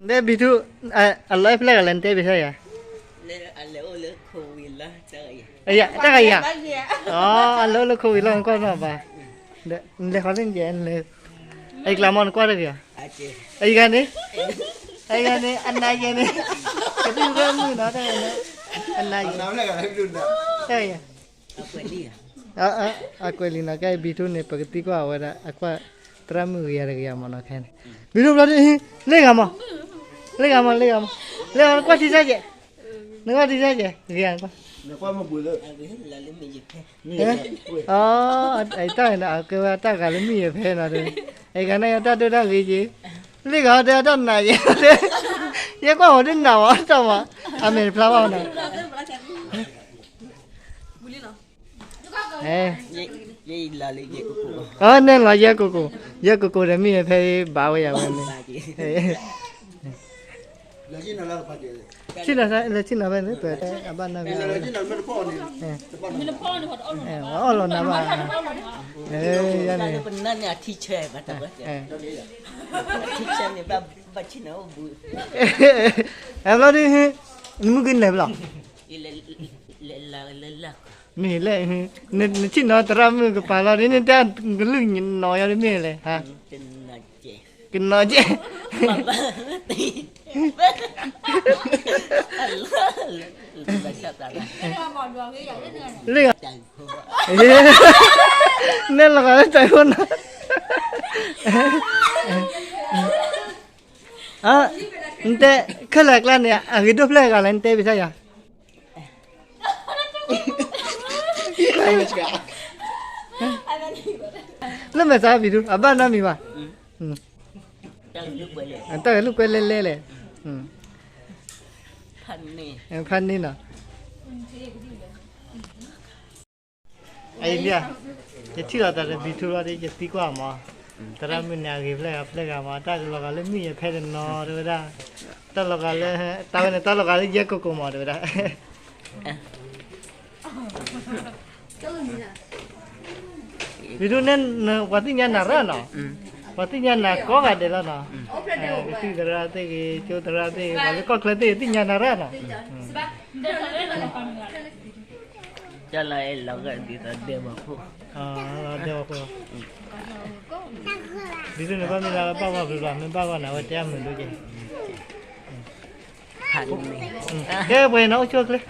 တဲဘံထူ, အလီၢ်ဖျဲၣ်ဂၤလဲၣ် နတဲဘံထူယၤ, အယၤ တၢ်ဂၤယၤ, အလီၢ်လၢခိဝံၤလီၤ နကွၢ်နီၤဘၣ်, နလဲၤဃီၤသ့ၣ်နကဲ, အကျါမီၢ်နကွၢ်တဂ့ၤ, အဂၤန့ၣ်, အဂၤန့ၣ် အနၤယဲန့ၣ်, ကသံၣ်ရၢမုၢ်နီၤ တၢ်ဂၤန့ၣ်, အနၤယဲ, တၢ်ဂၤယၤ အကွဲးလံနီၤ ကဲဘံထူန့ၣ် ပကသံကွၢ်အဝဲဒၣ် အကွၢ်သရၣ်မုၣ်ဂ့ၤယၤတဂ့ၤယၤမ့ၢ်နီၤ ခဲန့ၣ်, ဘံထူဘျီဒ်, လ့ၣ်ဂၤမး, လ့ၣ်ဂၤမး လ့ၣ်ဂၤမး, လ့ၣ်ဂၤ နကွၢ်ထံဆၢကဲး, နကွၢ်ထံဆၢကဲး ဂ့ၤယၤကွၢ်, အတၢ်န့ၣ် အကဲဝဲတၢ်ဂၤလၢမုၢ်ယဲၢ်ဖဲနီၤ, အဂၤန့ၣ် တၢ်ဒိတၢ်ဂ့ၤက့ၤ, လ့ၣ်ဂၤတဲတၢ်နၤယဲ, ယဲကွၢ်ဟိးဒ်နၤဝဲတၢ်မး, အမဲာ်တဖျါဘၣ်နီၤ အ, န့ၣ်လီၤ ယဲကိကိၣ်, ယဲကိကိၣ်ဒီးမ့ၢ်ဖဲဘၣ်ဝဲယၤဝဲန့ၣ်, ဆ့ၣ်နီၤ လဲၤဆ့ၣ်နီၤဖဲန့ၣ် ပအဘၣ်နီၢ်ဂ့ၤ, အီၣ်လီၤနၤဘၣ်, ယၤန့ၣ်, အဘျီဒ်, နမုၢ်ကနၢၤဘၣ်လီၤ, မ့ၢ်လဲၣ်, နဆ့ၣ်နီၤသရၣ်မုၣ်ကပၤလီၤဒ်န့ၣ် တၢ်ကလုၢ်နီၤယၤဒ်မ့ၢ်လဲၣ်, ကနီၤကဲ, လ့ၣ်ဂၤ, နဲလီၤဂာ်လၢတၢ်အိၣ်နီၤ, နတဲ, ခဲလၢာ်အကျါန့ၣ် အဂ့ၤဒိၣ်ဖျဲၣ်ဂၤလဲၣ် နတဲဘၣ်ဆၣ်ယၤ လၢမဲာ်သးဘံထူ အဘၣ်နီတမံၤဘၣ်, တၢ်ဂဲၤလိာ်ကွဲလဲၣ်လဲၣ်လဲၣ်, ဖးန့ၣ်နီၤ, အံၤလံ, ယထံၣ်လီၤသးဒီးဘံထူလီၤဒီး ယသံကွၢ်မး, သရၣ်မုၣ်န့ၣ် အဂ့ၤဖျဲၣ်ဂၤဖျဲၣ်ဂၤမး တၢ်လီၤဂာ်လၢမုၢ်ယဲၢ်ဖဲတနီၤတဲဝဲဒၣ်, တၢ်လီၤဂာ်လၢ, တၢ်ဝဲန့ၣ် တၢ်လီၤဂာ်လၢယဲကိကိၣ်မးတဲဝဲဒၣ် ဘံထူန့ၣ် ပှၤသ့ၣ်ညါနၤရၣ်နီၤ, ပှၤသ့ၣ်ညါနၤကိးဂၤဒဲးလီၤနီၤ, ကသံၣ်သရၣ်သ့ၣ်ဂ့ၤ ကၠိသရၣ်သ့ၣ်ဂ့ၤ ပှၤလၢကီၢ်ချၢသ့ၣ်ဂ့ၤ သ့ၣ်ညါနၤရၣ်နီၤ, ဒဲးဝီၤခိၣ်, ဘံထူန့ၣ် ဘၣ်မ့ၢ်လၢဘၣ်ဂီၢ်ဘျီဘျီ မ့ၢ်ဘၣ်ဂီၢ်န့ၣ် အဝဲတဲအမုာ်ဒိၣ်ကဲ, ကဲပှဲၤနီၤ အိၣ်ဆိၣ်ချ့